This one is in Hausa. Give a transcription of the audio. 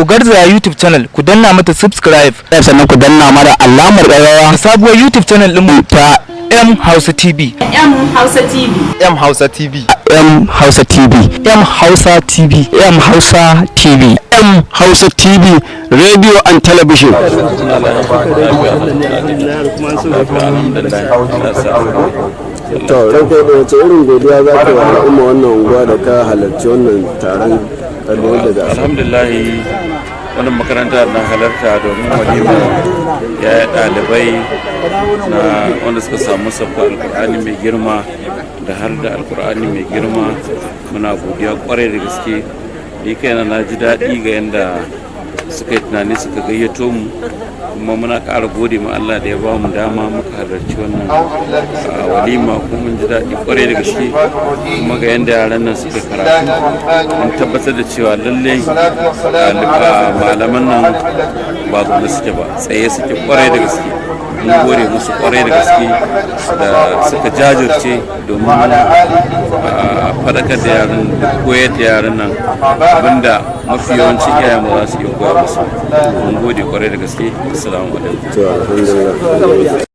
Ku garzaya YouTube channel, ku danna mata subscribe, sannan ku danna mana alamar ƙararrawa. Sabuwar YouTube channel ɗinmu ta M Hausa TV. M Hausa TV. M Hausa TV. M Hausa TV, M Hausa TV, M Hausa TV, M Hausa TV Radio and Television. To, ranka da wace irin godiya za ka wa al'umma wannan unguwa da ka halarci wannan taron kaddamar da gasa? Alhamdulillahi, wannan makaranta na halarta domin walima ya yi ɗalibai na wanda suka samu sabka Alkur'ani mai girma da har da Alkur'ani mai girma. Muna godiya kwarai da gaske. Ni kaina na ji daɗi ga yadda suka yi tunani suka gayyato mu, kuma muna ƙara gode ma Allah da ya ba mu dama muka halarci wannan walima, kuma mun ji daɗi kwarai da gaske. Kuma ga yadda yaran nan suka karatu, mun tabbatar da cewa lallai malaman nan ba zaune suke ba, tsaye suke kwarai da gaske. Mun gode musu kwarai da gaske da suka jajirce domin faɗakar da yaran da koyar da yaran nan abinda mafi yawancin iyayen ba za su iya koya musu. Mun gode kwarai da gaske. Assalamu alaikum. To, alhamdulillah.